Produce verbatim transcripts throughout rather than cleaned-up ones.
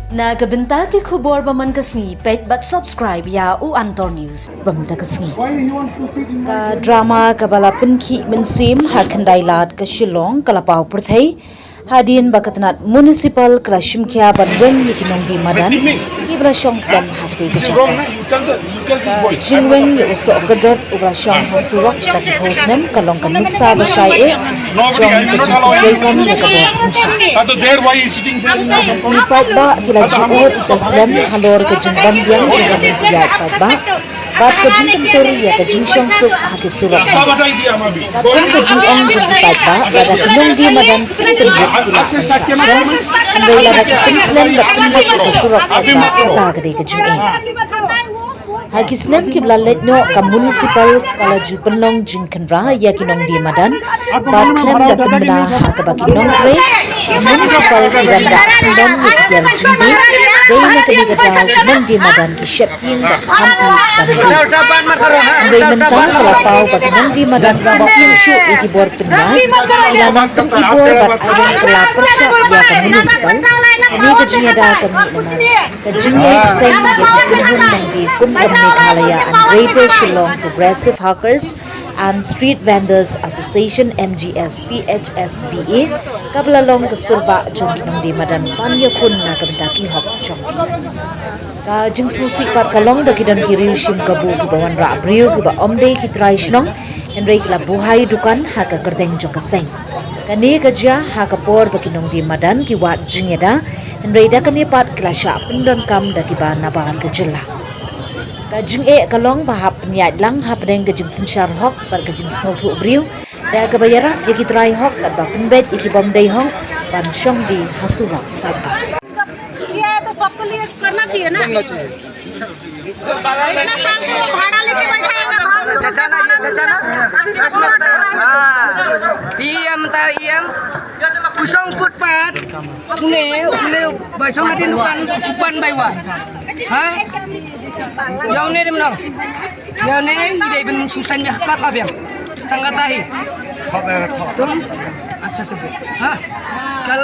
Na ka bynta ki khubor ba man ka sngi, peit bad subscribe ïa u Antor News. Bam ta ka sngi. Ka drama kaba la pynkhih mynsiem ha Khyndailad ka Shillong ka la paw pyrthei hadien ba ka tnat municipal ka la shim khia ban weng ïa ki nongdie madan kiba la shong slem ha katei ka jaka. Ka jingweng ïa u soh kdot uba la shong ha surok da ki phew snem ka long ka nuksa ba shai eh jong ka jingpyntrei kam ïa ka bor synshar. Ki paidbah ki la ju ud da slem halor ka jingbym biang jong ka lynti ïaid paidbah bad ka jingkyntur ïa ka jingshong suk ha ki surok. Katkum ka jingong jong ki paidbah, lada ki nongdie madan pynpynlut ki la pynshah shong, hynrei lada ki pynslem bad pynlut ïa ka surok paidbah, kata ka dei ka jingeh. Ha ki snem kiba la leit noh ka municipal ka la ju pynlong jingkhynra ïa ki nongdie madan bad khlem da pynbna ha kaba ki nongtrei municipal ki dang rah syndon ïa ki tiar jingdie. Dei na kane ka daw ki nongdie madan ki shet ïing bad kham ïing ban dih. Hynrei mynta ka la paw ba ki nongdie madan ki pyntieng shuh ïa ki bor pynïaid, ki la nang pyni bor bad aieng ka la pyrshah ïa ka municipal. Kane ka jingïada ka mih namar ka jingïaseng ïa ki kynhun nongdie kum ka Meghalaya and Greater Shillong Progressive Hawkers and Street Vendors Association, M G S P H S V A, kaba la long ka surbah jong ki nongdie madan ban ïakhun na ka bynta ki hok jong ki. Ka jingsngewsih pat ka long ba ki don ki riew shim kabu kiba wanrah briew kiba ym dei ki trai shnong, hynrei ki la buhai dukan ha ka kyrteng jong ka seng. Kane ka jia ha ka por ba ki nongdie madan ki wad jingïada, hynrei da kane pat ki la shah pyndonkam da kiba nabar ka jylla. Ka jingeh ka long ba hap pynïaid lang hapdeng ka jingsynshar hok bad ka jingsngewthuh briew, da kaba ïarap ïa ki trai hok katba pynbeit ïa ki bym dei hok ban shong die ha surok paidbah. ये तो सबके लिए करना चाहिए ना। करना चाहिए। इतना साल से वो भाड़ा लेके बैठा है, घर में चाचा ना, ये चाचा ना। अभी सब हाँ, पीएम था, पीएम। Kusong footpath. Une, une, bai song na tin dukan, kupan bai wa. Ha? Ïa une dem nong. Ïa une, ngi dei ban shu saiñ ïa ka kat la biang. Tang kata hi. Tum, अच्छा से बोल। हाँ? कल,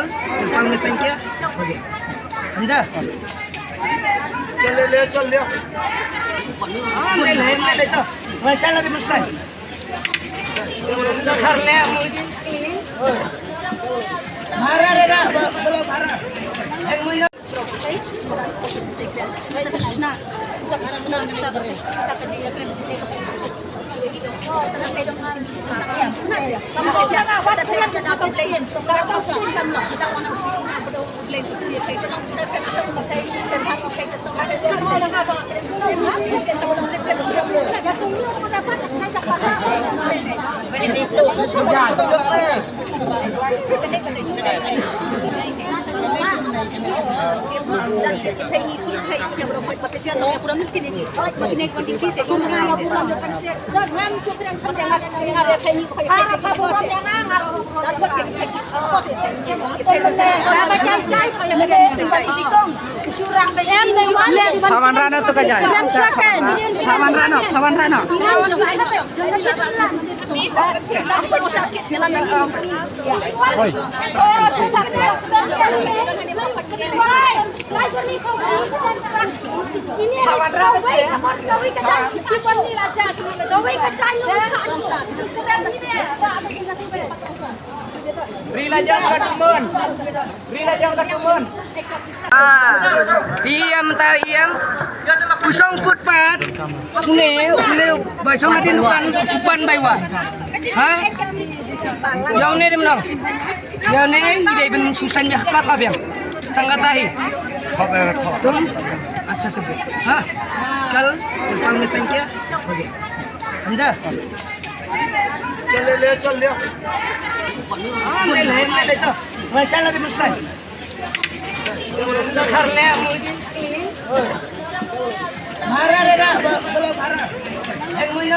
कल में संख्या? ओके। समझा? चल ले, ले, चल ले। हाँ, ले, ले, ले, ले तो। वैसा लगे मुझसे। घर ले, मुझे। मारा रे ना, बोलो मारा। एक महीना। Pawan Rano tu ka jai. Pawan Rano, Pawan Rano. Ri la jong ka tumun. Ri la jong ka tumun. Ah, piem ta iem. Kusong footpath. Une, une, bai song na tin dukan, kupan bai wa. Ha? Ïa une dem nong. Ïa une, ngi dei ban shu saiñ ïa ka kat la biang. Tang kata hi. Tum, अच्छा से बोल। हाँ? कल, कल में संख्या? ओके। समझा? चल ले, ले, चल ले। हाँ, ले, ले, ले, ले तो। वैसा लगे मुझसे। घर ले, हम मारा रे ना, बोलो मारा। एक महीना।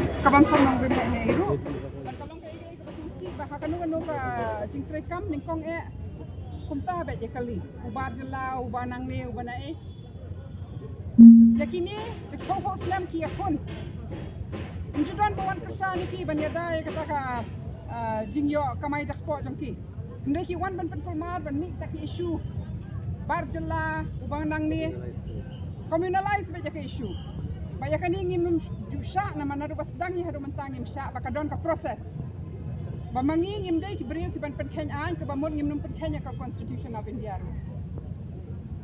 ka ban sam nongrim ïa ngi ruh. Bad ka long kaei kaei kaba sngewsih ba ha kano kano ka jingtrei kam nyngkong eh kumta beit ïa kali. U bar jylla, u ba nangne, u ba naei. Ïa kine, ki khaw khaw snem ki ïakhun. Ym ju don ba wan kyrshan ïa ki ban ïada ïa kata ka, ah, jingïoh kamai jakpoh jong ki. Hynrei ki wan ban pynkulmar ban mih ta ki issue. Bar jylla, u ba nangne. Communalize beit ïa ka issue. Ba ïa kane ngim ju shah namar naduh ba sdang ïa haduh mynta ngim shah ba ka don ka process. Ba ma ngi ngim dei ki briew ki ban pynkheiñ aiñ kaba mut ngim nang pynkheiñ ïa ka Constitution of India ruh.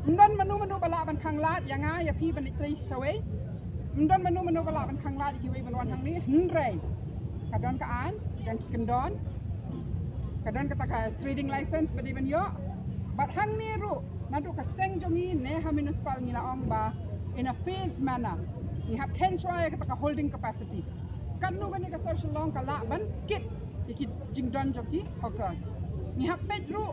Ym don mano mano ba lah ban khanglad ïa nga ïa phi ban leit trei shawei. Ym don mano mano ba lah ban khanglad ïa kiwei ban wan hangne hynrei ka don ka aiñ, ka don ki kyndon, ka don kata ka trading license ba dei ban ïoh. Bad hangne ruh naduh ka seng jong ngi ne ha municipal ngi la ong ba in a phase manner ngi hap kheiñ shuwa ïa kata ka holding capacity. Katno kane ka sor Shillong ka lah ban kit ïa ki jingdon jong ki hawkers. Ngi hap peit ruh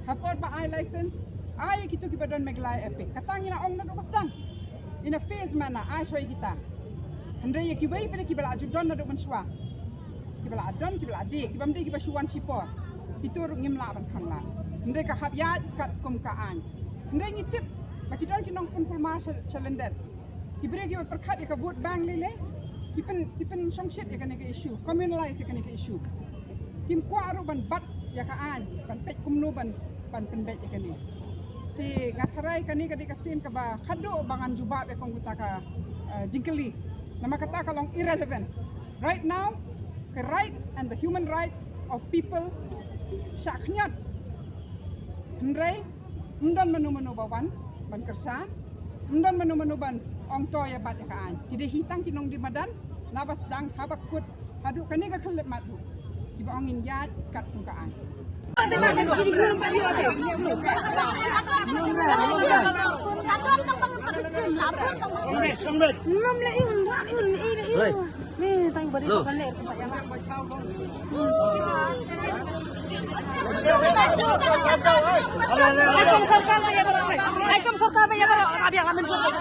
ha por ba ai license, ai ïa kito kiba don Meghalaya EPIC. Kata ngi la ong naduh ba sdang. In a phase manner, ai shuwa ïa kita. Hynrei ïa kiwei pat kiba la ju don naduh mynshuwa, kiba la don, kiba la die, kiba ym dei kiba shu wan shipor, kito ruh ngim lah ban khanglad. Hynrei ka hap ïaid katkum ka aiñ. Hynrei ngi tip ba ki don ki nongpynkulmar sha, sha lyndet. Ki briew kiba pyrkhat ïa ka vote bank lei lei, ki pyn, ki pynshongshit ïa kane ka issue, communalize ïa kane ka issue. Kim kwah ruh ban bat ïa ka aiñ, ban peit kumno ban, ban pynbeit ïa kane. Te nga tharai kane ka dei ka sien kaba khadduh ba ngan jubab ïa kong kata ka, eh, jingkylli. Namar kata ka long irrelevant. Right now, the rights and the human rights of people shah khñiot. Hynrei ym don mano mano ba wan ban kyrshan, ym don mano mano ban ong to ïa bat ïa ka aiñ. Ki dei hi tang ki nongdie madan naba sdang haba kut haduh kane ka khyllipmat ruh kiba ong ngin ïaid katkum ka aiñ. Ni tang bari ko kan ler ko ya. Ai kam sorkar ba ya baro. Ai kam sorkar ba ya baro. Abi amin sorkar.